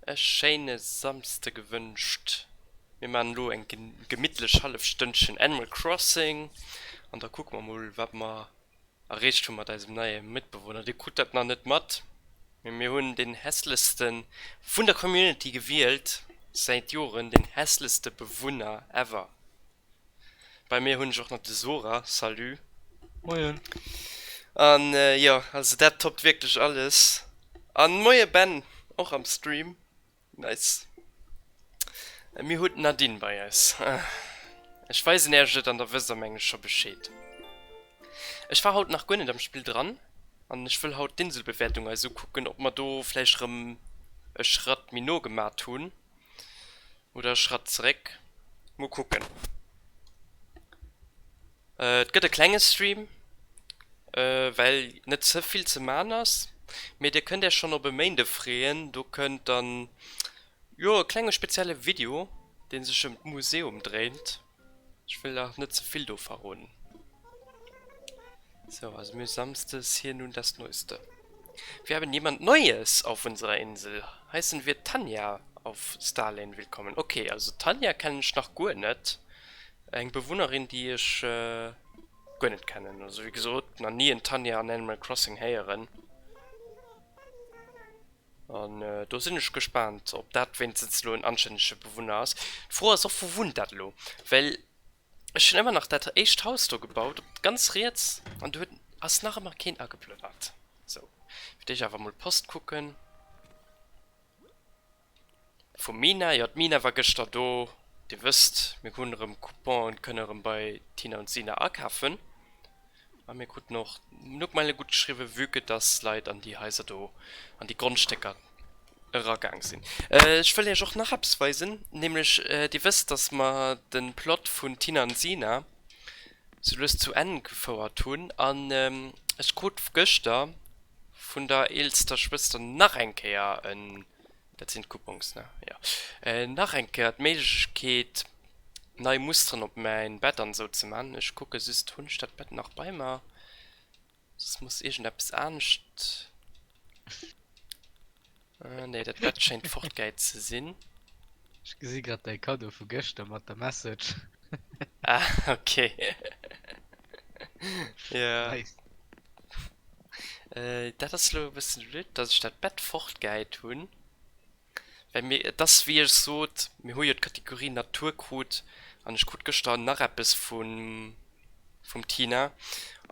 E schéine Samsde gewënscht. Mir maan elo eng gemittlech hallef Stënnchen Animal Crossing an da kucke mer mol wat mer erreecht hu mat eisem neie Mitbewohner. Dir krut dat nach net mat, mee mir hunn den hässlechste vun der Community gewielt, säit Joren den hässlechste Bewunner ever. Bei mir hunn ech och nach de Sora, salut. Moien. An jo, also dat toppt wierklech alles. An moie Ben, och am Stream, nice. Mir hunn d'Nadine bei eis. Ech weisen äerch et an da wësst der meng ech scho Bescheed. Ech war haut nach guer net am Spill dran an ech wëll haut d'Inselbewäertung eis ukucken, ob mer do vläicht rëm e Schratt méi no gemat hunn. Oder e Schratt zeréck. Mol kucken. Et gëtt e klenge Stream, well net ze vill ze man ass. Mee dir kënnt iech schonn op e Méinde freeën. Do kënnt dann, jo, e klenge spezielle Video, dee sech ëm d'Museum dréint. Ech wëll nach net ze vill do verroden. So, also mir Samsdes hier nun das Neueste. Wir haben jemand Neues auf unserer Insel. Heißen wir Tanja auf Starlane willkommen. Okay, also Tanja kennen ech nach guer net. Eng Bewunnerin, déi ech guer net kennen. Also wéi gesot, nach ni en Tanja an Animal Crossing héieren. An do sinn ech gespaant, ob dat wéinstens elo en anstännege Bewunner ass. D'Fro ass och, wou wunnt dat elo? Well ech hunn ëmmer nach dat éischt Haus do gebaut, op ganz riets, an do huet, ass nach ëmmer keen ageplënnert. Sou, fir d'éischt awer emol d'Post kucken. Vum Mina, jo d'Mina war gëschter do, dir wësst, mir hunn erëm Couponen, kënne erëm bei Tina und Sina akafen. A mir kruten och Nookmeile gutt geschriwwen, vue que dass Leit an déi Haiser do, an déi Grondstécker eragaang sinn. Ech wëll iech och nach eppes weisen, nämlech dir wësst, dass mer de Plot vun Tina und Sina sou lues zu Enn gefouert hunn an ech krut gëschter vun der eelster Schwëster nach eng Kéier en, dat sinn d'Coupons, ne? Jo. Nach eng Kéier d'Méiglechkeet, nei Musteren op mäin Bett an esou ze man. Ech kucke just, hunn ech dat Bett nach bei mer? Soss muss iergendeppes anescht. Nee, dat Bett schéint fortgäit ze sinn. Ech gesi grad däi Kaddo vu gëschter mat der Message. Ah, okay. Ja. Nice. Dat ass elo e bëssen blöd, dass ech dat Bett fortgehäit hunn, well mir, et ass wéi ech sot, mir hu jo d'Kategorie Natur krut an ech krut gëschter nach eppes vun vum Tina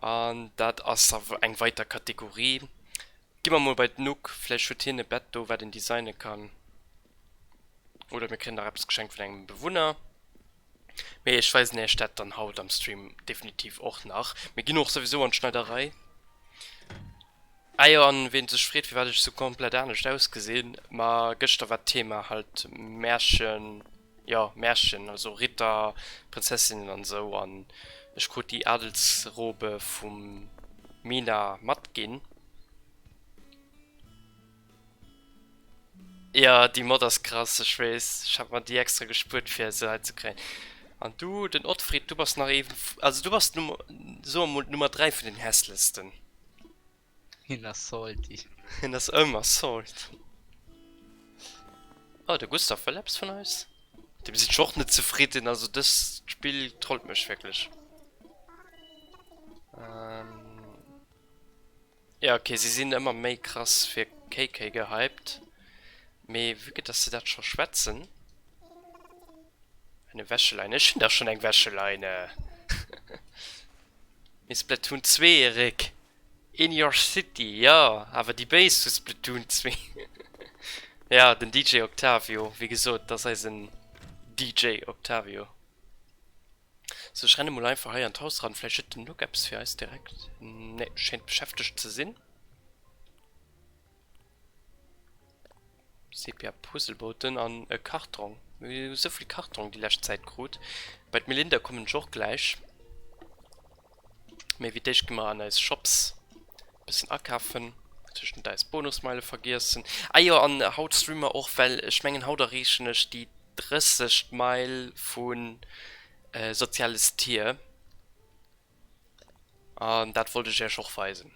an dat ass awer eng weiter Kategorie. Gi mer mol bei d'Nook, vläicht huet hien e Bett do wat een designe kann oder mir kréien nach eppes geschenkt vun engem Bewunner. Mee ech weisen iech dat dann haut am Stream definitiv och nach. Mir ginn och souwisou an d'Schneiderei. Ah jo, an ween sech freet firwat ech sou komplett anescht ausgesinn, ma gëschter war d'Thema halt Märchen, jo Märchen, also Ritter, Prinzessinnen an sou, an ech krut déi Adelsrobe vum Mina matginn. Jo, déi Mod ass krass, ech weess. Ech hat mer déi extra gespuert fir se hei ze kréien. An du, den Ottfried, du bass nach ee, also du bass d'Nummer, soe mer mol d'Nummer 3 vun den hässlechsten. Hien ass salty. Hien ass ëmmer salty. Oh, de Gustav wëll eppes vun eis. Mat deem sinn ech och net zefridden, also dëst Spill trollt mech wierklech. Jo ok, si sinn ëmmer méi krass fir KK gehypt, mee vue que dass se dat scho schwätzen. Eine Wäscheleine, ech hunn dach schonn eng Wäscheleine! Mee Splatoon 2, Eric! In your city, jo, awer déi Béis vu Splatoon 2. Jo, den DJ Octavio, wéi gesot, dat ass eisen DJ Octavio. Sou, ech renne mol einfach hei an d'Haus ran. Vläicht huet den Luc eppes fir eis direkt. Nee, schéint beschäftegt ze sinn. Sepia Puzzleboten an e Karton. Mir hu souvill Karton déi lescht Zäit krut. Bei d'Melinda kommen ech och gläich. Mee fir d'éischt gi mer an eis Shops e bëssen akafen. Natierlech net eis Bonusmeile vergiessen. Ah jo, an haut streame mer och, well ech mengen haut erreechen ech déi 30. Meil vu Soziales Tier. An dat wollt ech iech och weisen.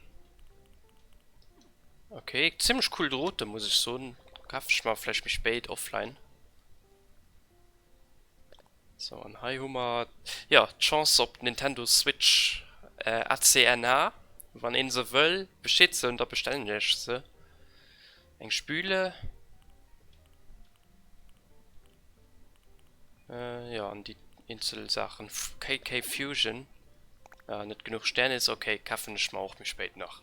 Ok, zimmlech cool Drote muss ech soen. Kaf ech mer vläicht méi spéit offline. Sou, an hei hu mer, jo, d'Chance op d'Nintendo Switch ACNH. Wann een se wëll, Bescheed soen, da bestellen ech se. Eng Spüle. Jo, an déi eenzel Saachen. KK Fusion. Ah, net genuch Sternis. Ok, kafen ech mer och méi spéit nach.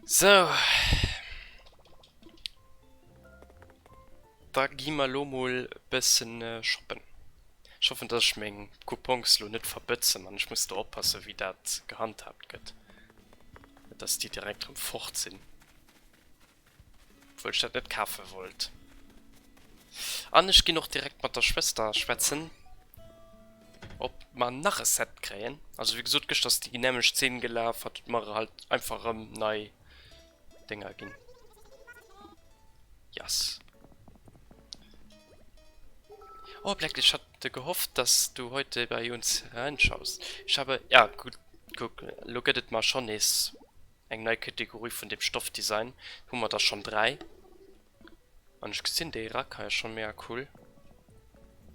Sou. Da gi mer lo mol e bëssen shoppen. Ech hoffen dass ech meng Coupons lo net verbëtzen an ech muss do oppassen wéi dat gehandhabt gëtt. Net dass déi direkt rëm fort sinn. Obwuel ech dat net kafe wollt. An ech ginn och direkt mat der Schwëster schwätzen ob mer nach e Set kréien. Also wéi gesot gëschter ass déi nämmlecht Zeen gelaf, hat huet mer halt einfach rëm nei Dénger ginn. Yes. Oh Black, ich hatte gehofft, dass du heute bei uns reinschaust. Ich habe, ja gutt, kuck, lo gëtt et mer schonn nees eng nei Kategorie vun dem Stoffdesign. Hu mer der schonn 3. An ech gesinn déi Rack hei ass schonn mega cool.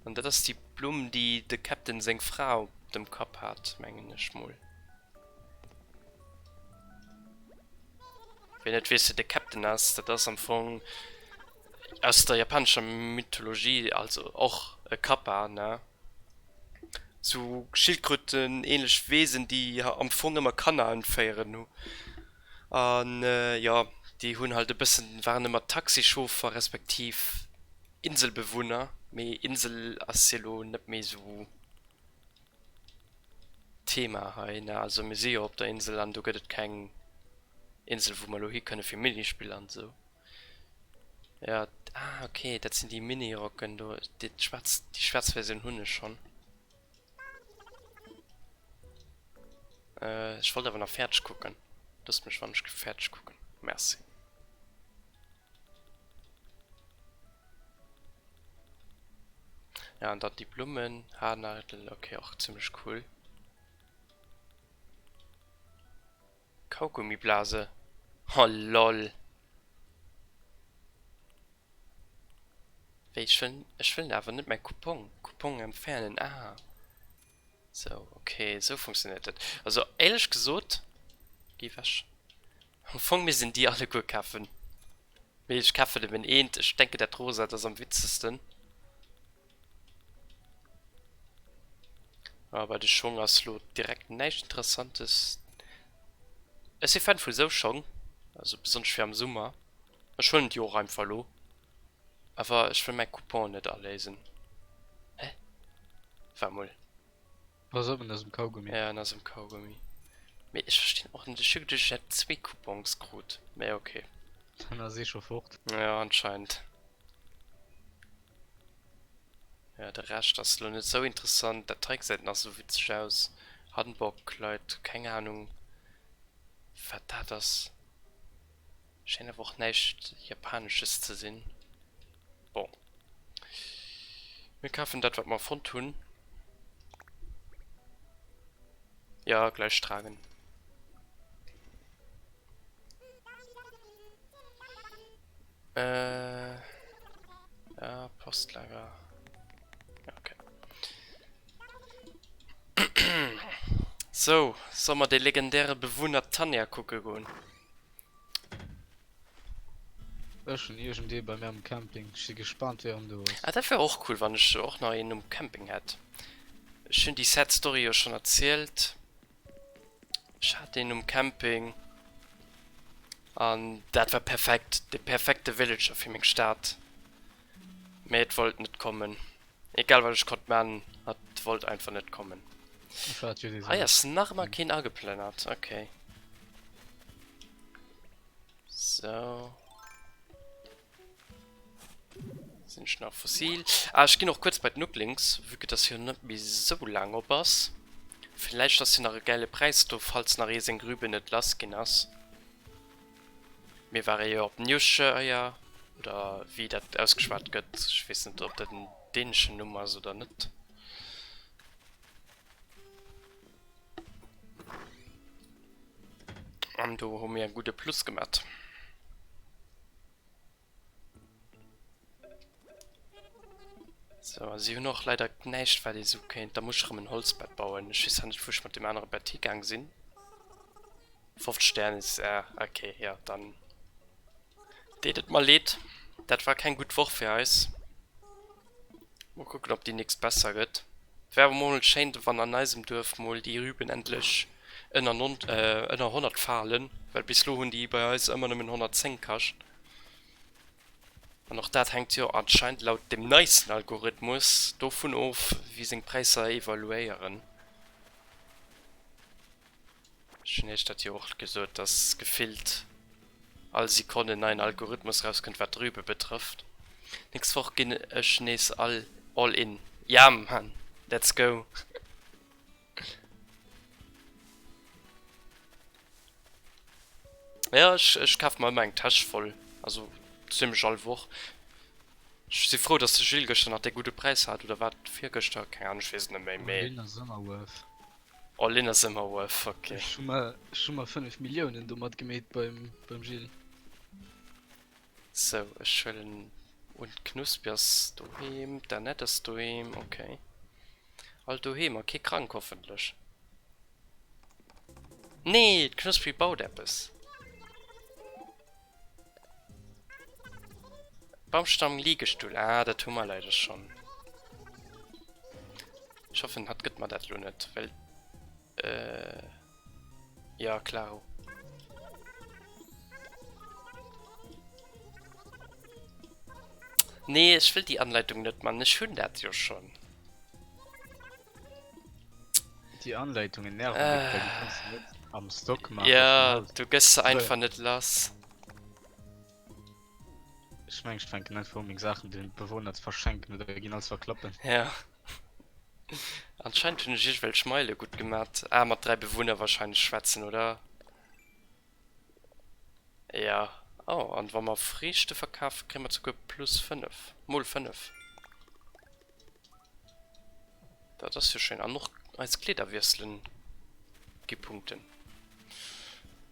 An dat ass déi Blumm, déi de Captain seng Fra op dem Kapp hat, mengen ech mol. Wien net weess, wien de Captain ass, dat ass am Fong aus der japanescher Mythologie, also och e Kappa, ne? Sou Schildkrötenähnlech Wesen, déi am Fong ëmmer Kanner entféieren. An jo, déi hunn halt e bëssen, waren ëmmer Taxichauffer respektiv Inselbewunner, mee Insel ass jo lo net méi sou Thema hei, ne? Also mir si jo op der Insel an do gëtt et keng Insel wou mer elo hi kënne fir Minispiller an esou. Ja, ah okay, dat sinn déi Minirocken do, déi schwaarz, déi schwaarz Versioun hunn ech schonn. Äh, ech wollt awer nach fäerdeg kucken. Loosst mech wann ech fäerdeg kucken. Merci. Ja, an dann déi Blummen, Haarnadel, okay, och zimmlech cool. Kaugummiblase, oh lol. Wéi, ech wëll, ech wëll awer net mäi Coupon, Coupon entfernen, ah. Sou, ok, sou funktionéiert dat. Also éierlech gesot, gi wech. Am Fong misst een déi alleguer kafen. Mee ech kafen nëmmen eent. Ech denken dat rosat ass am witzegsten. Ah, bei de Schong ass lo direkt näischt Interessantes. Ech si Fan vu sou Schong, also besonnesch fir am Summer. Ech huelen déi och einfach lo. Awer ech wëll mäi Coupon net aléisen. Hä? Waart mol. Pass op, en ass um Kaugummi. Ja, en ass um Kaugummi. Mee ech verstinn och net, ech hu geduecht ech hätt zwee Coupons krut, mee ok. Dann ass ee scho fort. Ja, anscheinend. Ja, de Rescht ass lo net sou interessant. Dat hei gesäit nach sou witzeg aus. Hanbok, Leit, keng Ahnung wat dat ass. Schéint awer och näischt Japanesches ze sinn. Bon. Mir kafen dat, wat mer fonnt hunn. Ja, gleich tragen. Äh, ja, Postlager. Ja, okay. So, soll mer de legendäre Bewunner Tanja kucke goen? Ech hunn iergendee bei mir am Camping. Ech si gespaant wéi en do ass. Ah dat wär och cool wann ech och nach een um Camping hätt. Ech hunn déi sad Story jo schonn erzielt. Ech hat een um Camping an dat war perfekt, de perfekte Villager fir meng Stad. Mee et wollt net kommen. Egal wat ech konnt man, hat wollt einfach net kommen. Hei ass nach ëmmer keen ageplënnert, okay. So. Sinn ech nach fossil? Ah, ech ginn och kuerz bei d'Nooklings, vue que dass jo net méi sou laang op ass. Villäicht ass jo nach e gäile Präis do, falls nach ee seng Grüben net lass ginn ass. Mir ware jo op Newshire, oder wéi dat ausgeschwat gëtt, ech weess net ob dat en däneschen Numm ass oder net. An do hu mir e gudde Plus gemat. Sou, a si hunn och leider näischt wat ee sou kéint. Da muss ech erëm en Holzbett bauen. Ech weess zwar net wou ech mat deem anere Bett higaang sinn. 50 Sterne is, ah ok, jo dann deet et mer leed. Dat war keng gutt Woch fir eis. Mol kucken ob déi nächst besser gëtt. Wär awer mol schéin wann an eisem Duerf mol déi Rüben endlech ënner ënner 100 falen, well bis lo hunn déi bei eis ëmmer nëmmen 110 kascht. An och dat hänkt jo anscheinend laut dem neisten Algorithmus dovun of, wéi seng Präisser evaluéieren. Ech hunn iech dat jo och gesot, dass gefillt all Sekonn en neien Algorithmus rauskënnt, wat d'Rübe betrëfft. Nächst Woch ginn ech nees all all in. Ja Mann, let's go! Ja, ech, ech kaf mer ëmmer eng Täsch voll, also zimmlech all Woch. Ech si frou, dass de Gilles gëschter nach dee gudde Präis hat, oder war et virgëschter? Keng Ahnung, ech weess et net méi, mee. All in ass ëmmer worth. All in ass ëmmer worth, ok. Ech hu mer, ech hu mer 5 Milliounen domat gemeet beim, beim Gilles. Sou, ech huelen un, d'Knuspi ass doheem, d'Annette ass doheem, ok. All doheem a kee krank hoffentlech. Nee, d'Knuspri baut eppes. Baumstamm Liegestuhl. Ah, dat hu mer leider schonn. Ech hoffen, hatt gëtt mer dat lo net, well äh, ja, klaro. Nee, ech wëll déi Anleitung net, Mann. Ech hunn dat jo schonn. Déi Anleitungen nerven mech, well déi kanns du net am Stock maachen. Ja, du gëss se einfach net lass. Ech mengen, ech fänken einfach u meng Saachen den Bewohner ze verschenken oder ginn alles verklappen. Ja. Anscheinend hunn ech iergendwelch Meile gutt gemat. Ah, mat 3 Bewunner wahrscheinlech schwätzen, oder? Ja. Oh, an wa mer Friichte verkafen, kréie mer souguer plus 5, mol 5. Dat ass jo schéin. An och eis Kleeder wiesselen gi Punkten.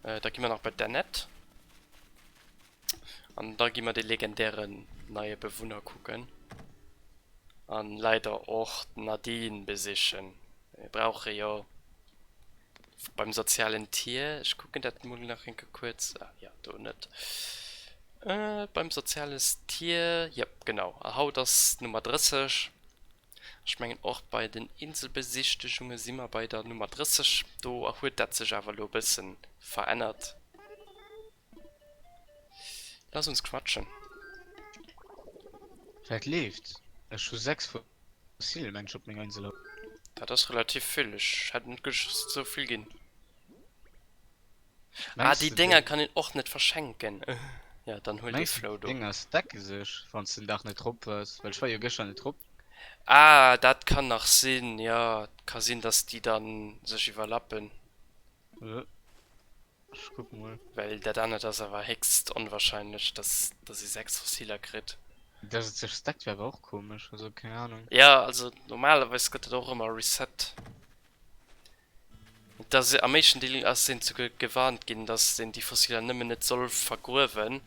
Da gi mer nach bei d'Annette. An da gi mer de legendären neie Bewunner kucken. An leider och d'Nadine besichen. Mir brauche jo beim sozialen Tier, ech kucken dat mol nach eng Kéier kuerz, ah jo, do net. Beim soziales Tier, jep, genau. A haut ass d'Nummer 30. Ech mengen och bei den Inselbesichtegunge si mer bei der Nummer 30. Do huet dat sech awer elo e bësse verännert. Lass uns quatschen. Wat leeft? Ech hu 6 Fossil mensch op menger Insel. Dat ass relativ vill. Ech hätt net geduecht dass et esou vill ginn. Ah, Mengs déi de Dénger déi kann een och net verschenken. Ja, dann huel dee Mengs de Flou déi do. Dénger stacke sech wanns de den Dag net drop waars? Well ech war jo gëschter net drop. Ah, dat kann nach sinn, jo. Ka sinn, dass déi dann sech iwwerlappen. Ech kuck mol. Well dat anert ass awer héchst onwahrscheinlech, dass dass ee 6 Fossiler kritt. Dass et sech stackt wär awer och komesch, also keng Ahnung. Ja, also normalerweis gëtt dat och ëmmer reset. Et ass am éischten Deel ass een souguer gewarnt ginn, dass een déi Fossiler nëmmen net soll vergruewen,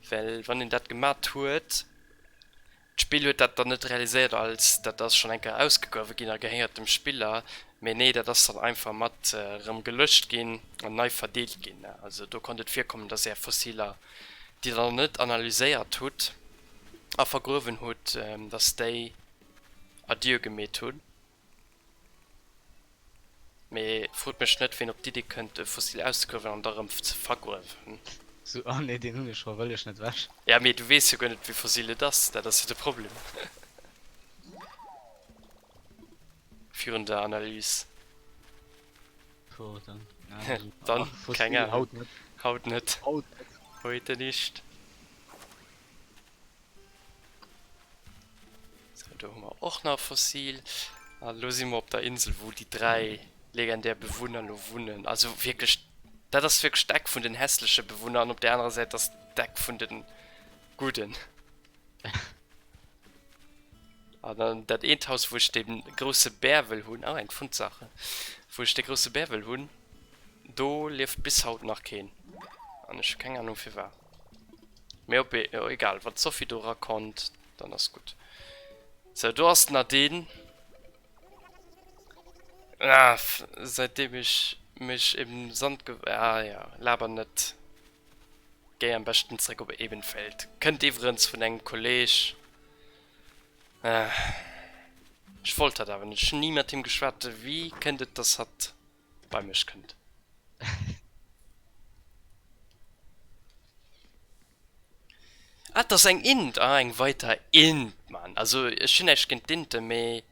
well wann een dat gemat huet, D'Spill huet dat dann net realiséiert als dat ass schonn eng Kéier ausgegruewe ginn a gehéiert dem Spiller, mee nee, dat ass dann einfach mat erëm gelöscht ginn an nei verdeelt ginn. Also do konnt et virkommen, dass är Fossiler, déi der nach net analyséiert hutt a vergruewen hutt, dass déi Adieu gemeet hunn. Mee frot mech net, ween op d'Iddi kënnt, e Fossil auszegruewen an da rëm ze vergruewen. Sou, ah nee, deen hunn ech scho, wëll ech net wech. Ja, mee du weess jo guer net, wéi Fossil et ass, dat ass jo de Problem virun der Analys. Puh, dann, ja, Dann, keng Fossil, Ahnung. haut net. Haut net. Haut net. Heute nicht. Sou, do hu mer och nach e Fossil. An elo si mer op der Insel, wou déi 3 legendär Bewunner elo wunnen. Also wierklech, dat ass wierklech d'Eck vun den hässleche Bewunner an op där anerer Säit ass d'Eck vun de gudden. An dann dat eent Haus, wou ech dee grousse Bär wëll hunn, oh eng Fundsache, wou ech dee grousse Bär wëll hunn, do lieft bis haut nach keen. An ech hu keng Ahnung firwat. Mee op egal, wann d'Sophie do erakonnt, dann ass gutt. Sou, do ass d'Nadine. Ah, säitdeem ech mech im Sand ge... Ah ja, laber net. Géi am beschten zréck op Ebenfeld. Kënnt iwwerens vun engem Kolleg. Ah, ech wollt dat awer net. Ech hunn ni mat him geschwat. Wéi kënnt et, dass hatt bei mech kënnt? Ah, 't ass eng Int! Ah, eng weiter Int, Mann! Also, ech hunn näischt géint d'Inten, mee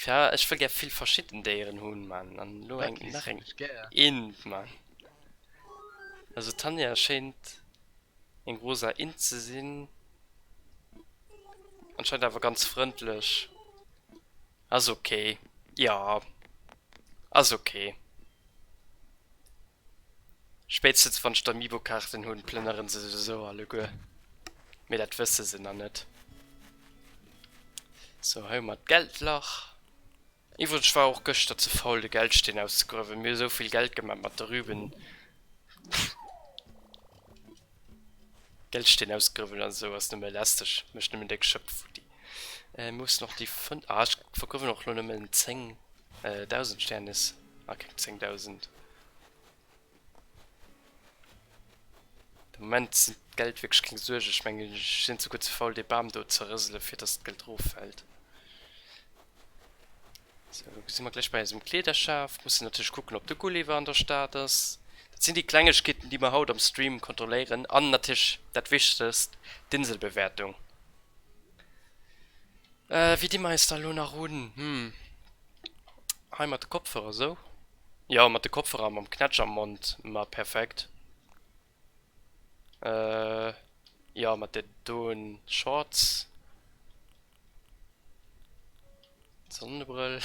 ja, ech wëll gär vill verschidden Déieren hunn, Mann. An elo eng, Duckies nach hunn eng ech gär. Int, Mann. Also, d'Tanja schéint eng rosa Int ze sinn. Anscheinend awer ganz frëndlech. Ass ok. Jo, ass ok. Spéitstens wann ech d'Amiibo-Kaarten hunn, plënneren se souwisou alleguer. Mee dat wësse se nach net. Sou, hei hu mer d'Geldlach. Iwwregens, ech war och gëschter ze faul de Geldsteen auszegruewen. Mir hu sou vill Geld gemaach mat de Rüben. Geldsteen ausgruewen an esou ass nëmme lästeg, mécht nëmmen déck Schëpp futti. Mir mussen och déi fënn, ah ech vergruewen och lo nëmmen 10 1000 Sternis a keng 10.000. De Moment sinn d'Geld wierklech keng Suerg. Ech mengen ech sinn souguer ze faul dee Bam do ze rësele fir dass d'Geld eroffält. Sou, lo si mer gläich bei eisem Kleederschaf. Mussen natierlech kucken ob de Gulliver an der Stad ass. Dat sinn déi Klengegkeeten déi mer haut am Stream kontrolléieren an natierlech dat Wichtegst, d'Inselbewäertung. Wéi di mer eis da elo nach un? Hm. Hei mat de Kopfhörer sou? Jo, mat de Kopfhörer a mam Knätsch am Mond, ma perfekt. Jo, mat den doen Shorts. Sonnebrëll.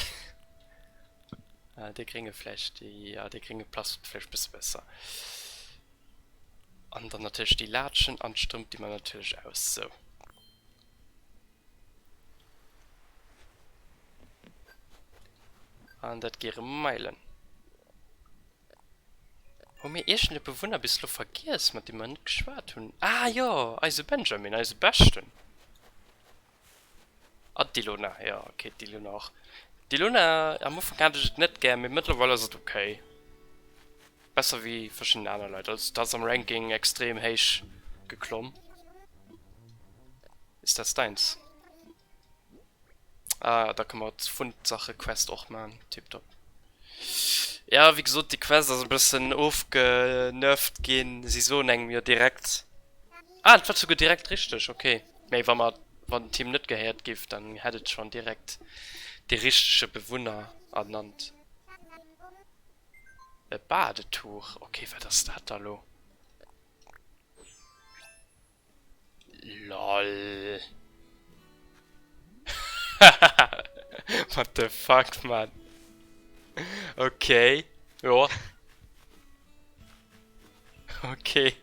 Dee grénge vläicht, jo dee grénge passt vläicht bësse besser. An dann natierlech déi Laatschen an d'Strëmp di mer natierlech aus, sou. An dat gi rem Meilen. Hu mir iergend e Bewunner bis elo vergiess, mat deem mer net geschwat hunn? Ah jo, eise Benjamin, eise Beschten. Ah, d'Ilona, jo, ok, d'Ilona och. D'Ilona, am Ufank hat ech et net gär, mee mëttlerweil ass et ok. Besser wéi verschidden aner Leit. Also, dat ass am Ranking extrem héich geklomm. Ist das deins? Ah, da kënne mer d'Fundsache-Quest och maachen. Tiptop. Ja, wéi gesot, déi Quest ass e bëssen ofgenervt ginn. Si soen engem jo direkt. Ah, et war souguer direkt richteg, okay. Mee wa mer, wann den Team net gehéiert giff, dann hätt et schonn direkt de richtege Bewunner ernannt. E Badetuch, okay, wat ass dat da lo? Lol. What the fuck, man? Okay. Jo. Okay.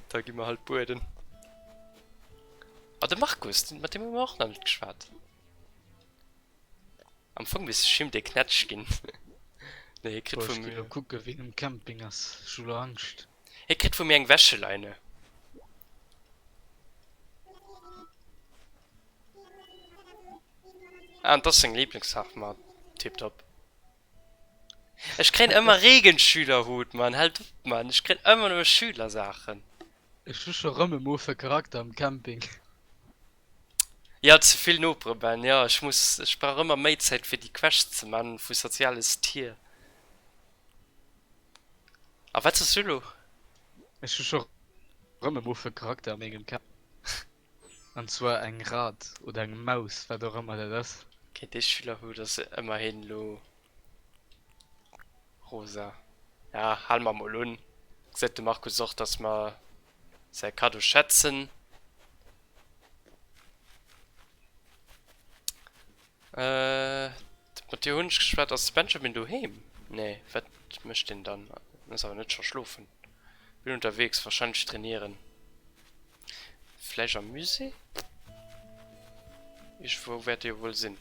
Da gi mer halt bueden. Ah, de Markus, mat deem hu mer och nach net geschwat. Am Fong misst ech him dee Knätsch ginn. Nee, hie kritt Boah, vu ech gi lo mir. kucke wien um Camping ass. Ech hu lo Angscht. Hie kritt vu mir eng Wäscheleine. Ah, an 't ass seng Lieblingsfaarf, ma tiptop. Ech kréien ëmmer Regenschülerhut, Mann, hält op, Mann, ech kréien ëmmer nëmme Schülersaachen. Ech hu scho rëm e mofe Charakter am Camping. Jo, ze vill Nopere, Ben, jo, ech muss, ech brauch ëmmer méi Zäit fir déi Quests ze man vu Soziales Tier. A wat sos du lo? Ech hu scho rëm e mofe Charakter a mengem Camping. An zwar eng Rat oder eng Maus, wat och ëmmer dat ass. Ok, dee Schülerhut ass ëmmerhin lo rosa. Ja, hale mer mol un. Gesäit de Markus och, dass mer säi Kaddo schätzen. Mat dir hunn ech geschwat. Ass de Benjamin doheem? Nee, wat mécht deen dann? En ass awer net scho schlofen. Bin unterwegs, wahrscheinlech trainieren. Vläicht am Musée? Iergendwou wäert e jo wuel sinn.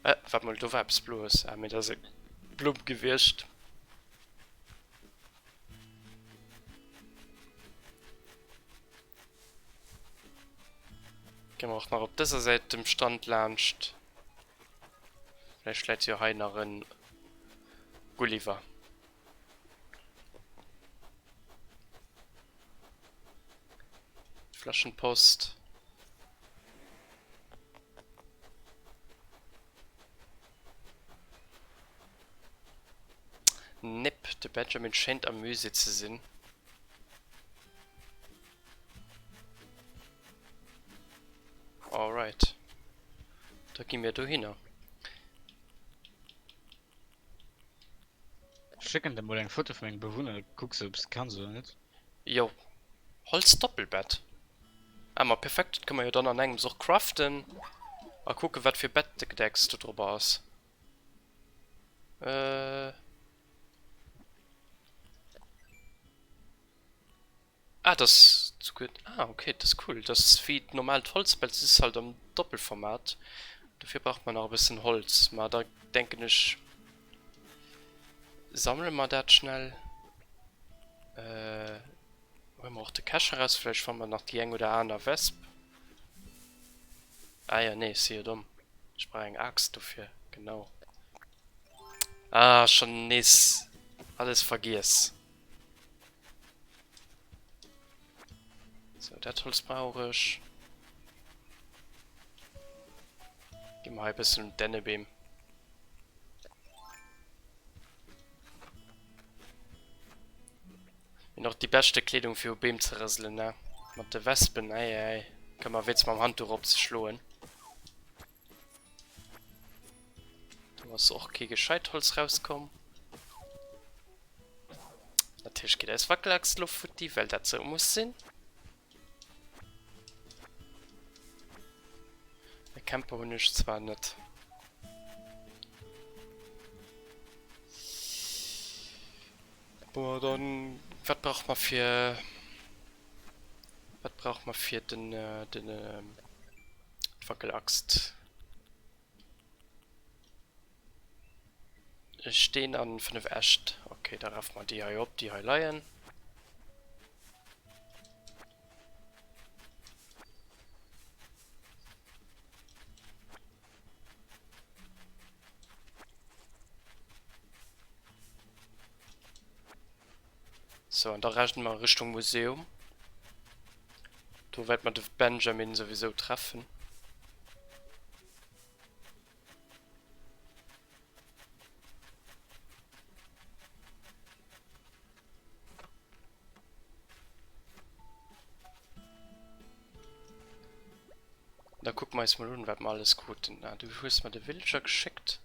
Äh, waart mol, do war eppes Bloes. Ah, mee dat ass eng Blumm gewiescht. Gi mer och nach op dëser Säit dem Stand laanscht. Vläicht läit jo hei nach en Gulliver. Flaschenpost. Nepp, de Benjamin schéint am Musée ze sinn. Alright. Da gi mir dohinner. Ech schécken der mol eng Foto vu mengem Bewunner, da kucks de ob s de kanns oder net. Jo, Holzdoppelbett. Ah ma perfekt, dat kënne mer jo dann an engems och craften a kucken wat fir Bettgedecks do drobber ass. Äh. Ah dat ass souguer, ah ok, dat ass cool, dat ass wéi d'normaalt Holzbett, et ass halt am Doppelformat, dofir braucht mer nach e bëssen Holz, ma da denken ech sammele mer dat schnell, huele mer och de Cache eraus, vläicht fanne mer nach déi eng oder aner Wesp, ah jo nee, ech si jo domm, ech brauch eng Aaxt dofir, genau, ah schonn nees alles vergiess. So, dat Holz brauch ech. Gi mer hei e bëssen un d'Dännebeem. Mee och déi beschte Kleedung fir u Beem ze rëselen, ne? Mat de Wespen, ei, ei, ei. Kënne mer wéinst mam Handduch op ze schloen. Do ass och kee gescheit Holz rauskomm. Natierlech geet eis Wackelaxt elo futti, well dat sou muss sinn. E Camper hunn ech zwar net. Bon, dann, wat brauche mer fir... Wat brauche mer fir den, den, d'Wackelaxt? E Steen an 5 Äscht. Ok, da raffe mer déi hei op, déi hei leien. So, an da rennen mer Richtung Museum. Do wäert mer de Benjamin souwisou treffen. Da kucke mer eis mol un, wat mer alles kruten. Ah, du hues mer de Villager geschéckt.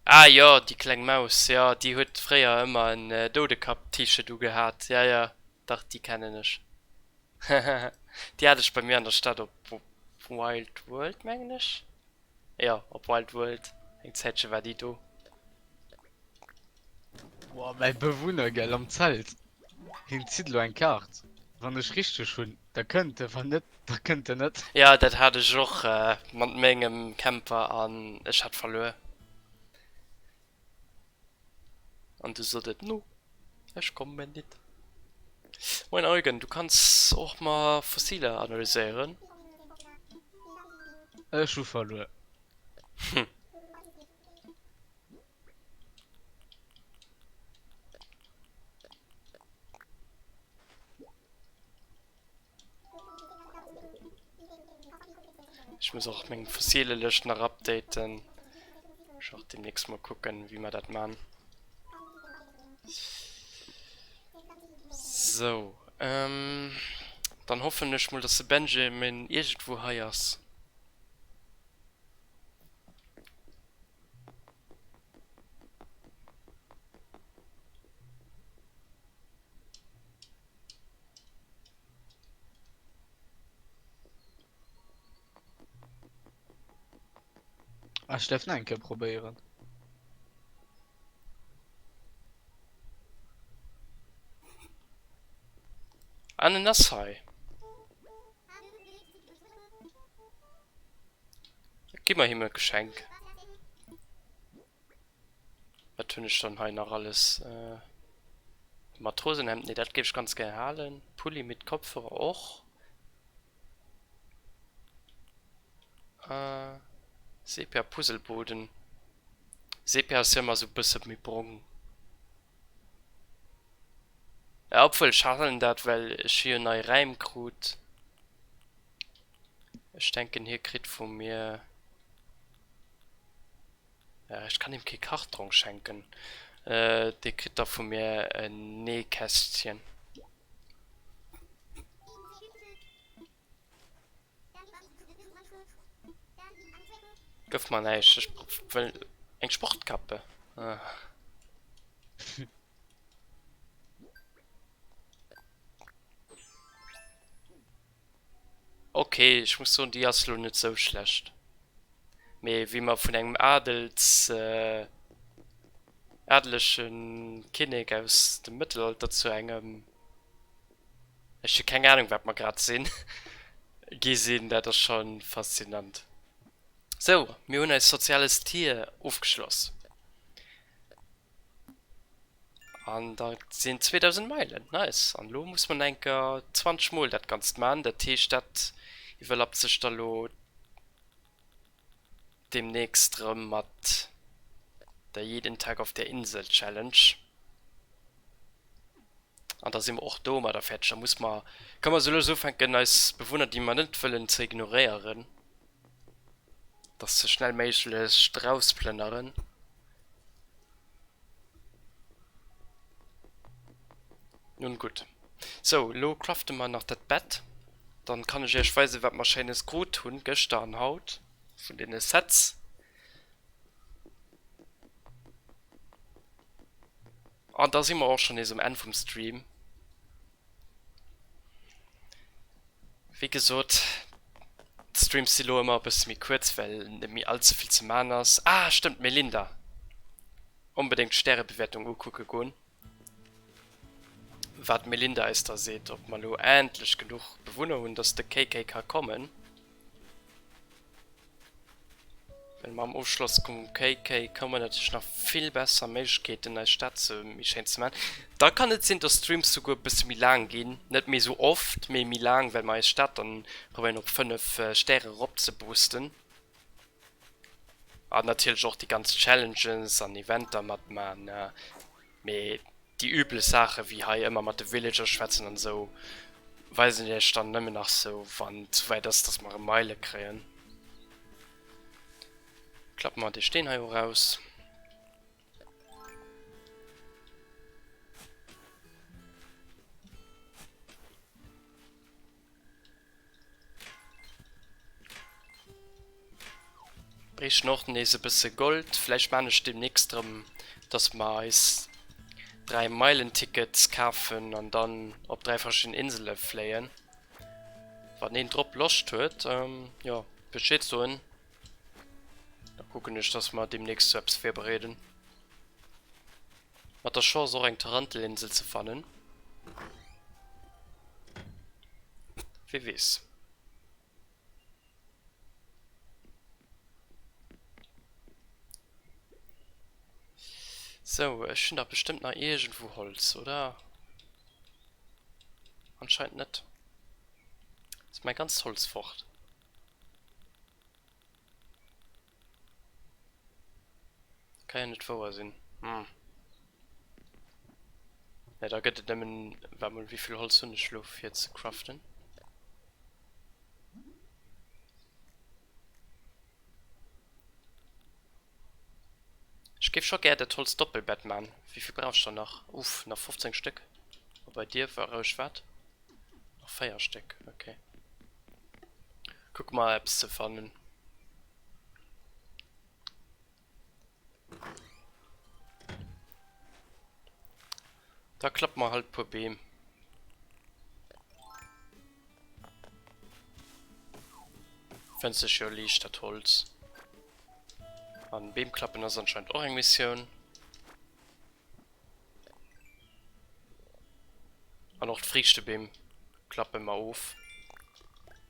Ah jo, déi kleng Maus, jo, déi huet fréier ëmmer en Doudekapp-T-Shirt ugehat. Ja, ja, dach, déi kennen ech. Déi hat ech bei mir an der Stad op Wild World, mengen ech. Jo, op Wild World, eng Zäitche war déi do. Boah, mäi Bewunner, gell, am Zelt, hien zitt elo eng Kaart. Wann ech richteg hunn, da kënnt e, wann net, Da kënnt en net. Jo, dat hat ech och mat mengem Camper an ech hat verluer. An du sot et, No, ech kommen nit. Moin Eugen, du kanns och mer Fossiler analyséieren. Ech hu verluer. Hm. Ech muss och meng Fossilelëscht nach updaten. Ech och demnächst mol kucken, wéi mer dat man. Sou, ähm, dann hoffen ech mol, dass de Benjamin iergendwou hei ass. Ah, ech däerf nach eng Kéier probéieren. An en ass hei. Gi mer him e Geschenk. Wat hunn ech dann hei nach alles? Matrosenhemd, nee dat géif ech ganz gär halen. Pulli mit Kopfhörer och. Sepia Puzzleboden. Sepia ass jo ëmmer esou bësse méi brong. Ja, obwuel ech halen dat, well ech hu jo nei Räim krut. Ech denken hie kritt vu mir, ech kann him kee Kartrong schenken, dee kritt da vu mir en Nähkästchen. Gëff mer näischt, ech wëll eng Sportkappe. Ok, ech muss soen, déi ass lo net sou schlecht. Mee wéi mer vun engem Adels, adelege Kinnek aus dem Mëttelalter zu engem, ech hu keng Ahnung wat mer grad sinn, gi sinn, dat ass scho faszinant. Sou, mir hunn eist soziales Tier ofgeschloss. An dat sinn 2000 Meilen. Nice. An elo muss mer nach eng Kéier 20 mol dat Ganzt man. Dat heescht, dat iwwerlappt sech da lo deemnächst rëm mat der Jeden Tag auf der Insel Challenge. An da si mer och domadder fäerdeg. Da muss mer, ka mer sou lues ufänken eis Bewunner, déi mer net wëllen, ze ignoréieren, dass se schnell méiglechst rausplënneren. Nun gutt. Sou, elo crafte mer nach dat Bett. Dann kann ech iech weisen, wat mer schéines krut hunn gëschter an haut vun deene Sets. An da si mer och schonn nees um Enn vum Stream. Wéi gesot, d'Streams si lo ëmmer e bësse méi kuerz, well net méi all ze vill ze man ass. Ah, stëmmt, d'Melinda! Onbedéngt d'Stärebewertung ukucke goen, wat d'Melinda eis da seet, ob mer lo endlech genuch Bewunner hunn, dass de KK ka kommen. Well mam Ofschloss vum KK kommen natierlech nach vill besser Méiglechkeeten eis Stad ze méi schéin ze man. Da kann et sinn dass d'Streams souguer e bësse méi laang ginn, net méi sou oft, mee méi laang, well mer eis Stad dann probéieren op 5 Stäre rop ze boosten. An natierlech och déi ganz Challenges an Eventer mat man. Mee déi üblech Saache wéi hei ëmmer mat de Villager schwätzen an esou weisen ech iech dann nëmmen nach sou wann et souwäit ass dass mer erëm Meile kréien. Klappe mer dee Steen hei och raus. Bréichten och nees e bësse Gold. Vläicht maan ech demnächst erëm, dass mer eis 3 Meilentickets kafen an dann op 3 verschidden Insele fléien. Wann een drop Loscht huet, jo, Bescheed soen. Da kucken ech, dass mer demnächst sou eppes virbereeden. Mat der Chance och eng Tarantelinsel ze fannen. Wie weess. Sou, ech hunn dach bestëmmt nach iergendwou Holz, oder? Anscheinend net. Ass mäi ganzt Holz fort. Ka jo net wouer sinn. Hm. Ne, da gëtt et nëmmen... Waart mol, wéivill Holz hunn ech elo fir ze craften? Ech géif scho gär dat Holz-Doppelbett man. Wéivill brauch ech der nach? Uff, nach 15 Stéck. A bei dir war roueg wat? Nach 4 Stéck, okay. Kucke mer eppes ze fannen. Da klappe mer halt puer Beem. Fënnt sech jo liicht dat Holz. An Beem klappen ass anscheinend och eng Missioun. An och d'Friichtebeem klappe mer of,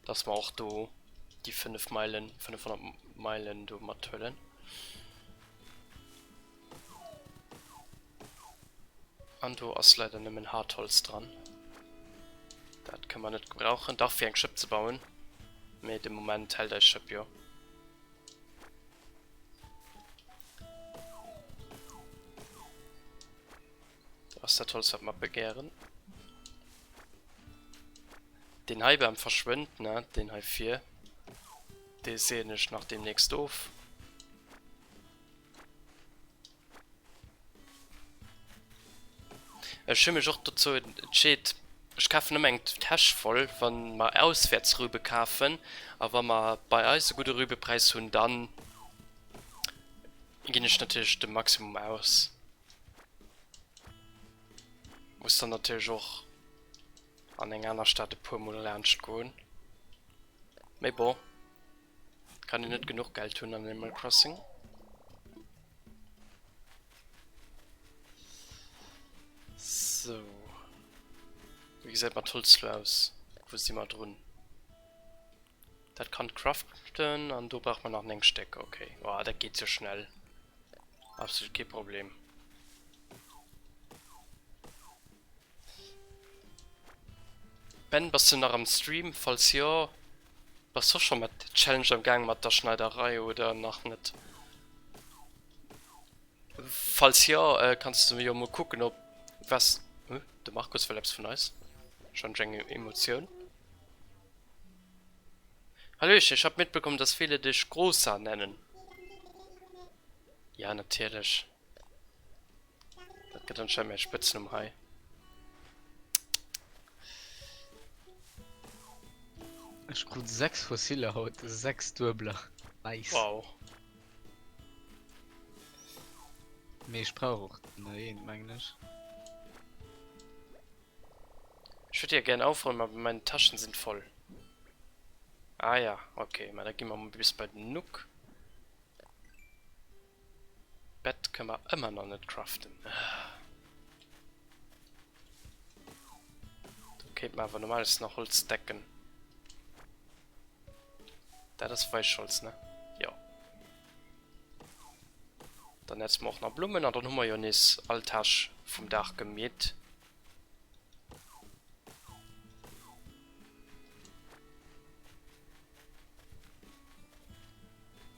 dass mer och do déi 5 Meilen, 500 Meilen do mathuelen. An do ass leider nëmmen Hartholz dran. Dat kënne mer net gebrauchen. Dach, fir eng Schëpp ze bauen. Mee de Moment hält eis Schëpp jo. Ass dat Holz wat mer begären. Deen hei Bam verschwënnt, ne? Deen hei vir. Dee seeën ech nach deemnächst of. Ech hu mech och dozou entscheet, ech kafen ëmmer eng Täsch voll, wa mer auswäerts Rübe kafen. A wa mer bei eis e gudde Rübepräis hunn, da ginn ech natierlech de Maximum aus. Muss dann natierlech och an eng aner Stad e puer mol laanscht goen. Mee bon, kann een net genuch Geld hunn an Animal Crossing. Sou. Wéi gesäit mat Holz lo aus? Wou si mer drun? Dat kann craften an do brauch mer nach 9 Stéck. Okay. Oh, dat geet jo schnell. Absolut kee Problem. Ben, bass du nach am Stream? Falls jo, bass du och scho mat der Challenge am Gaang mat der Schneiderei oder nach net? Falls jo, kanns du jo mol kucken op was. De Markus wëll eppes vun eis. Wahrscheinlech eng Emotioun. Hallöchen, ich hab mitbekommen, dass viele dich Großer nennen. Ja, natierlech. Dat gëtt anscheinend mäi Spëtznumm hei. Ech krut 6 Fossiller haut, 6 duebeler. Nice. Wow. Mee ech brauch och nach eent, mengen ech. Ich würde ja gern aufräumen, aber meine Taschen sind voll. Ah ja, okay. Ma da gi mer mol bis bei den Nook. Bett kënne mer ëmmer nach net craften. Do kéint mer awer normales nach Holz decken. Dat ass Weichholz, ne? Jo. Dann netze mer och nach Blummen an dann hu mer jo nees all Tâche vum Dag gemeet.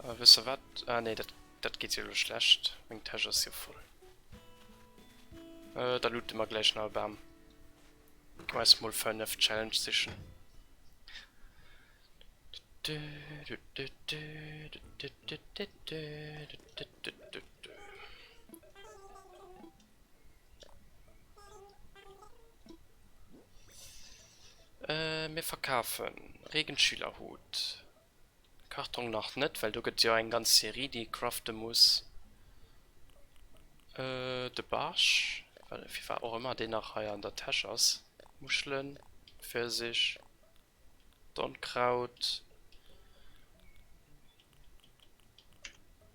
Äh, wësst der wat? Ah nee, dat, dat geet jo elo schlecht. Meng Täsch ass jo voll. Äh, da loote mer gläich nach e Bam. Gi mer eis mol 5 Challenge sichen. Äh, mir verkafen Regenschülerhut. Kartong nach net, well do gëtt jo eng ganz Serie, déi ee crafte muss. Äh, de Barsch, well firwat och ëmmer deen nach hei an der Täsch ass. Muschelen, Pfirsich, Dornkraut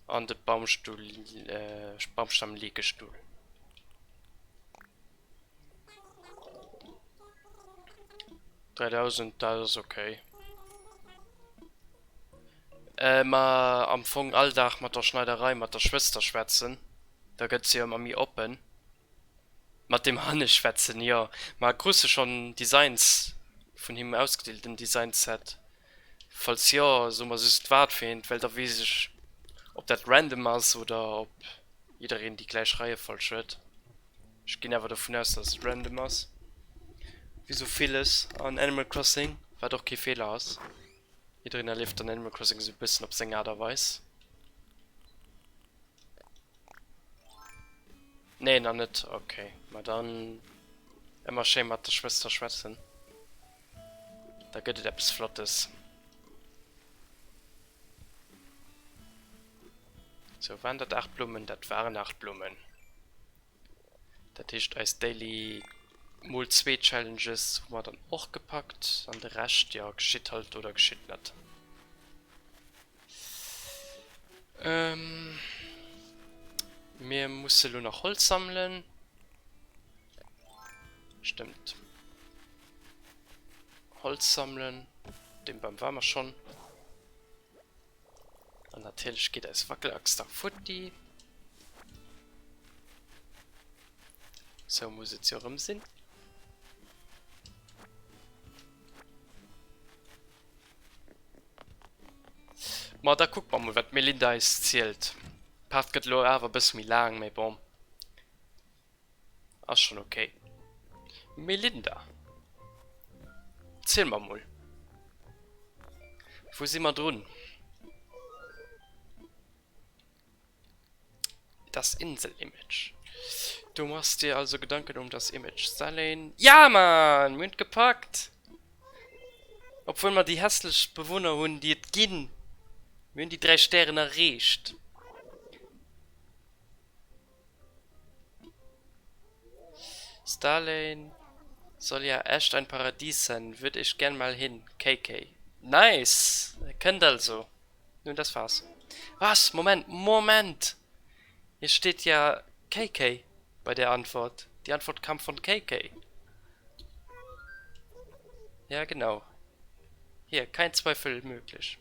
an de Baumstull, äh, Baumstammlegestull. 3000, dat ass okay. Äh, ma am Fong all Dag mat der Schneiderei mat der Schwëster schwätzen, da gëtt se jo ëmmer méi oppen. Mat dem Hanne schwätzen, jo. Ma krus de schonn Designs vun him ausgedeelt, en Design-Set? Falls jo, so mer just wat fir eent, well da weess ech, ob dat random ass oder ob jiddereen déi gläich Reiefolg huet. Ech ginn awer dovun aus, dass et random ass. Wéi sou villes an Animal Crossing, wat och kee Feeler ass. Jiddereen erlieft an Animal Crossing sou e bëssen op seng Aart a Weis. Nee, nach net. Okay, ma dann ëmmer schéi mat der Schwëster schwätzen. Da gëtt et eppes Flottes. Sou, waren dat 8 Blummen? Dat waren 8 Blummen. Dat heescht eis Daily mol 2 Challenges hu mer dann och gepackt an de Rescht, jo, geschitt halt oder geschitt net. Ähm, mir musse lo nach Holz sammelen. Stëmmt. Holz sammelen. Deem Bam ware mer schonn. An natierlech geet eis Wackelaxt da futti. Sou muss et jo erëm sinn. Ma da kucke mer mol wat d'Melinda eis zielt. D'Part gëtt elo awer e bësse méi laang, mee bon. Ass schon ok. Melinda, ziel mer mol, wou si mer drun? Das Insel-Image. Du machst dir also Gedanken um das Image. Starlane, Ja Mann! Mir hunn et gepackt! Obwuel mer déi hässlechst Bewunner hunn, déi et ginn. Mir hunn déi 3 Stären erreecht. Starlane soll ja echt ein Paradies sein, würd ich gern mal hin. KK. Nice! Kënnt also. Nun das war's. Was? Moment, Moment! Hier steht ja KK bei der Antwort. Die Antwort kam von KK. Ja, genau. Hier, kein Zweifel möglich.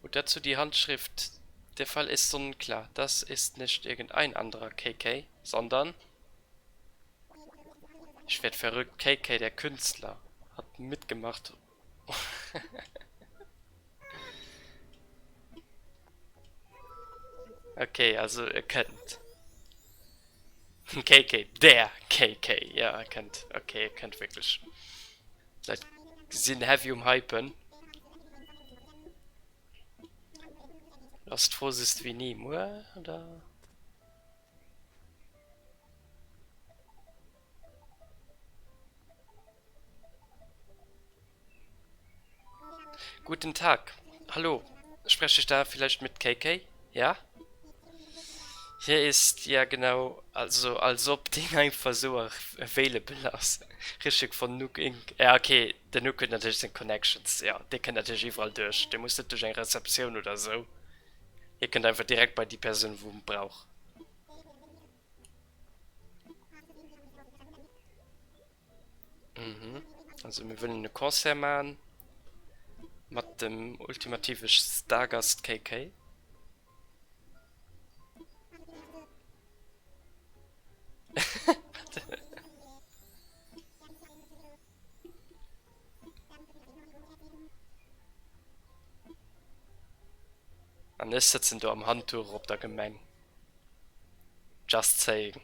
Und dazu die Handschrift. Der Fall ist sonnenklar. Das ist nicht irgendein anderer KK, sondern... Ich werd verrückt. KK, der Künstler, hat mitgemacht. Okay, also e kënnt. KK, der KK, ja e kënnt. Okay, e kënnt wierklech. D'Leit sinn heavy um Hypen. Ass d'Fro just wéini? Muer oder? Guten Tag. Hallo. Spreche ich da vielleicht mit KK? Ja? Hier ist ja genau, also als ob deen einfach esou available ass. Richteg von Nook Inc. Ja okay, den Nook huet natierlech seng Connections, jo, dee kënnt natierlech iwwerall duerch. Dee muss net duerch eng Rezeptioun oder esou. Hie kënnt einfach direkt bei déi Persoun wou en brauch. Mhm. Also mir wëllen e Concert man mat dem ultimative Stargast KK. An ech sëtzen do am Handduch op der Gemeng. Just saying.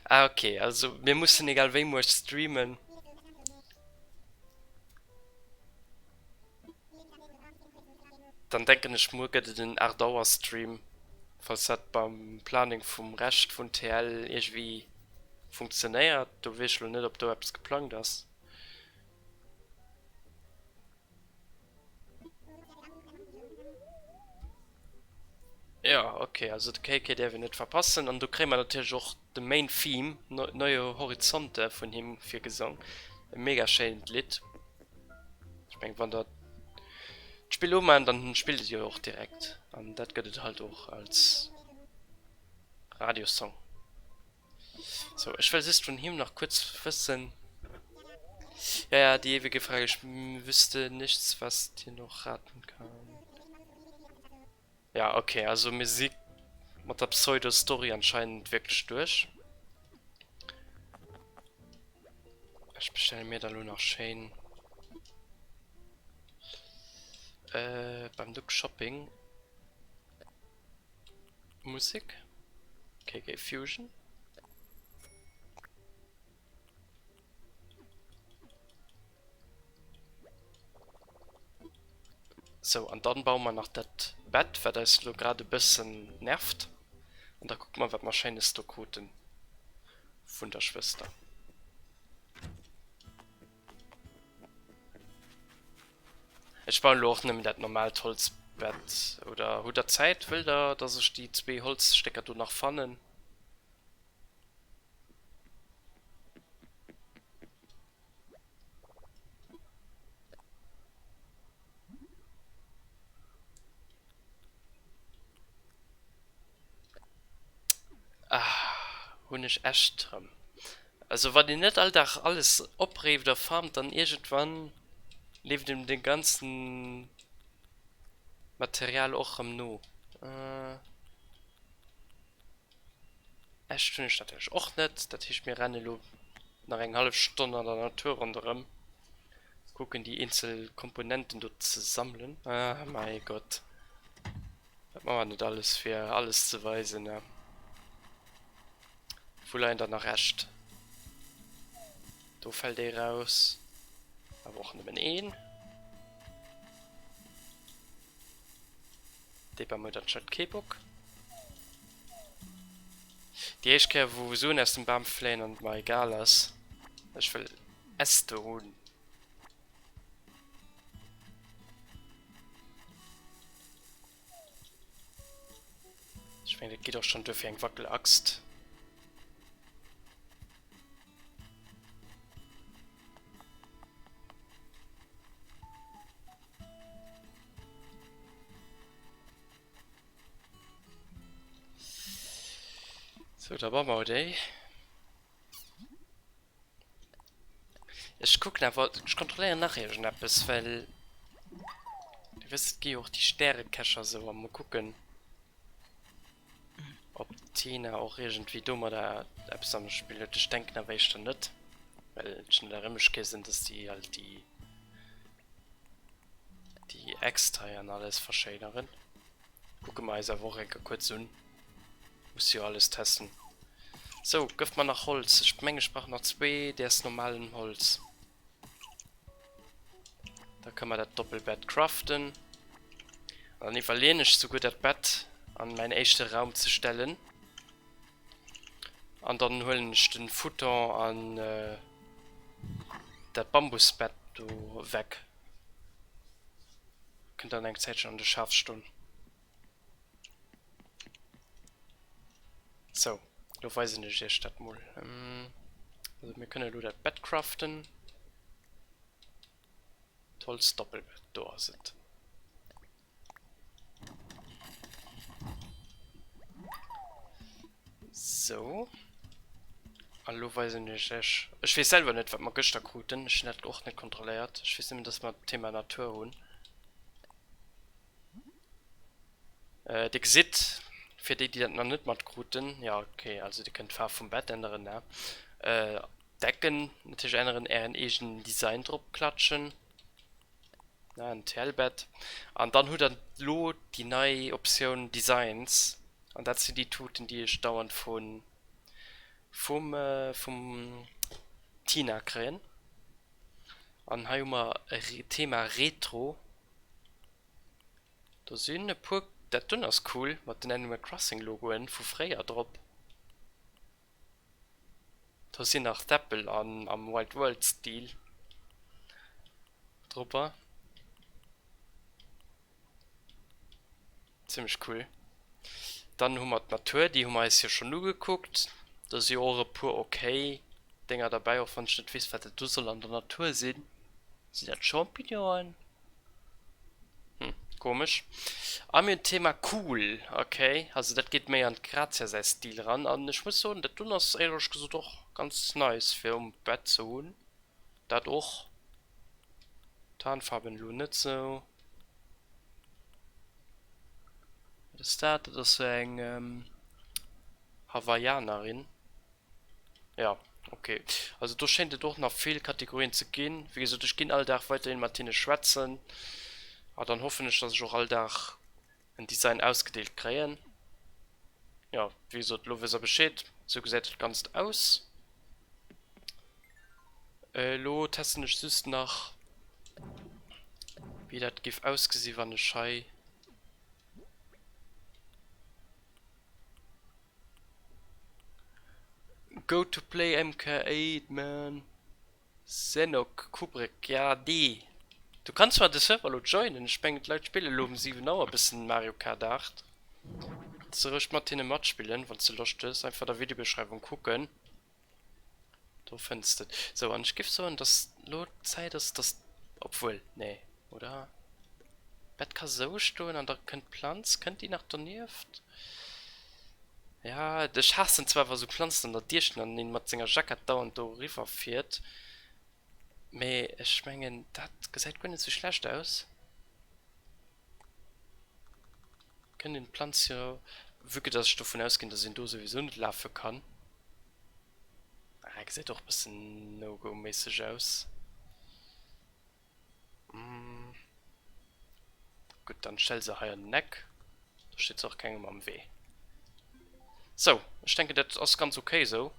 Ah okay, also mir mussen egal wéi muer streamen. Dann denken ech muer gëtt et en 8 Auer Stream, falls dat beim Planning vum Rescht vun TL iergwéi funktionéiert. Do weess ech lo net op do eppes geplangt ass. Jo ok, also de KK däerf een net verpassen an do kréie mer natierlech och de Main Theme Neue Horizonte vun him virgesong. E mega schéint Lidd. Ech mengen wann der d'Spill umaan dann spillt et jo och direkt an dat gëtt et halt och als Radiosong. Sou, ech well just vun him nach kuerz wëssen, ja ja, die ewige Frage, ich wüsste nichts was dir noch raten kann. Ja ok, also mir si mat der Pseudo-Story anscheinend wierklech duerch. Ech bestelle mir da lo nach schéin beim Nook Shopping Musek, KK Fusion. Sou, an dann baue mer nach dat Bett, wat eis elo grad e bëssen nervt. An da kucke mer, wat mer Schéines do kruten vun der Schwëster. Ech bauen elo och nëmmen dat normaalt Holzbett. Oder hutt der Zäit? Wëllt der, dass ech déi zwee Holzstécker do nach fannen? Ah, hunn ech echt rëm. Also wann een net all Dag alles opreeft a farmt, dann iergendwann leeft een dem ganzen Material och rëm no. Echt hunn ech natierlech och net. Dat heescht mir rennen elo nach eng hallef Stonn an der Natur ronderëm. Kucken déi eenzel Komponenten do ze sammelen. Ah mäi Gott. Wat man mer net alles fir alles ze weisen, ne? Wou leien der nach Äscht? Do fällt ee raus. Awer och nëmmen een. Dee Bam huet anscheinend kee Bock. Déi éischt Kéier wou Suen aus dem Bam fléien an et mer egal ass. Ech wëll Äste hunn. Ech mengen dat geet och schon duer fir eng Wackelaxt. Sou, da baue mer déi. Ech kucken awer, ech kontrolléieren nach iergendeppes, well Dir wësst, et gi jo och déi Stärekächer esou a mol kucken, ob d'Tina och iergendwéi domadder eppes am Spill huet. Ech denken awer éischter net, well ech net erëmegkeess sinn, dass déi halt déi déi Äxt hei an alles verschéineren. Kucke mer eis awer och eng Kéier kuerz un. Muss jo alles testen. Sou, gëff mer nach Holz. Ech mengen ech brauch nach zwee däers normalen Holz. Da kënne mer dat Doppelbett craften. An dann iwwerleeën ech souguer dat Bett an mäin éischte Raum ze stellen. An dann huelen ech den Futon an dat Bambusbett do weg. Kënnt dann eng Zäitchen an de Schaf stoen. Sou, lo weisen ech iech dat mol. Also mir kënne lo dat Bett craften. D'Holzdoppelbett, do ass et. Sou. An elo weisen ech iech, ech weess selwer net wat mer gëschter kruten, ech hunn dat och net kontrolléiert, ech weess nëmmen dass mer d'Thema Natur hunn. Dir gesitt, fir déi déi dat nach net matkruten, jo ok, also dir kënnt d'Faarf vum Bett änneren, ne, d'Decken natierlech änneren, ären eegenen Design drop klatschen. En TL-Bett. An dann hutt der lo déi nei Optioun Designs. An dat sinn déi Tuten, déi ech dauernd vu vum vum Tina kréien. An hei hu mer e Thema Retro. Do sinn e puer, dat dunn ass cool mat den Animal Crossing Logoen vu fréier drop. Do sinn nach d'Äppel an am Wild World Stil dropper. Zimmlech cool. Dann hu mer d'Natur, déi hu mer eis jo schonn ugekuckt. Do si och e puer ok Dénger derbäi, och wann ech net weess wat dat do soll an der Natur sinn. Sinn dat Champignonen? Hm, komesch. A mir hunn d'Thema cool, ok. Also dat geet méi an d'Grazia säi Stil eran. An ech muss soen, dat doen ass éierlech gesot och ganz nice fir um Bett ze hunn. Dat och. Tarnfarben elo net sou. Wat ass dat? Dat ass sou eng Hawaiianerin. Ja, ok. Also do schéint et och nach vill Kategorien ze ginn. Wéi gesot, ech ginn all Dag weiderhin mat hinne schwätzen a dann hoffen ech, dass ech och all Dag en Design ausgedeelt kréien. Jo, wéi gesot, elo wësst der Bescheed. Sou gesäit dat Ganzt aus. Elo testen ech just nach, wéi dat géif ausgesi wann ech hei. Go to play MK8 man. Senok Kubrick ja dee. Du kanns zwar de Server elo joinen, ech mengen d'Leit spille elo um 7 Auer bëssen Mario Kart 8. Kanns de roueg mat hinne matspillen wanns de Loscht hues, einfach der Videobeschreiwung kucken. Do fënns de et. Sou, an ech giff soen, dass lo d'Zäit ass, dass, obwuel, nee, oder? D'Bett ka sou stoen an da kënnt d'Planz, kënnt déi nach donieft? Ja, ech haassen zwar, wa sou Planzen an der Dier stinn an een mat senger Jackett dauernd do eriwwer fiert, mee ech mengen, dat gesäit guer net sou schlecht aus. Kënnt een d'Planz jo, vue que dass ech dovun ausginn, dass een do souwisou net lafe kann. Ah, gesäit och bëssen No-Go méisseg aus. Gutt, dann stell se hei an den Eck. Do steet se och kengem am Wee. Sou, ech denken dat ass ganz ok esou.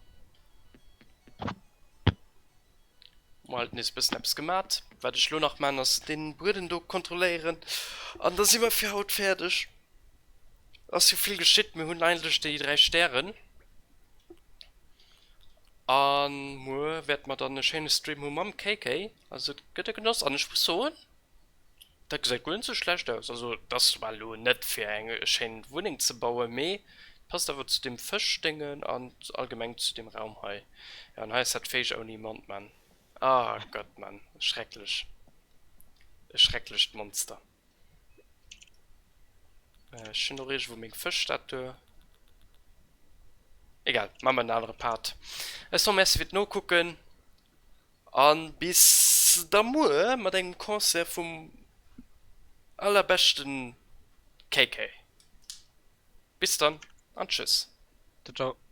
Hu mer halt nees e bëssen eppes gemat. Wat ech elo nach man ass deen Buedem do kontrolléieren an da si mer fir haut fäerdeg. Ass jo vill geschitt, mir hunn endlech déi 3 Stären a muer wäerte mer dann e schéine Stream hu mam KK. Also et gëtt e Genoss an ech muss soen, Dat gesäit guer net sou schlecht aus. Also et ass zwar elo net fir eng schéin Wunneng ze bauen, mee et passt awer zu dem Fëschdéngen an allgemeng zu dem Raum hei. Jo an hei ass dat Féisch ouni Mond man. Ah Gott man, schrecklech. E schrecklecht Monster. Ech hunn och iergendwou meng Fëschstatue. Egal, maache mer en anere Part. Ech soe Merci fir d'Nokucken. An bis da muer mat engem Concert vum allerbeschten KK. Bis dann an tschüss. Ciao ciao.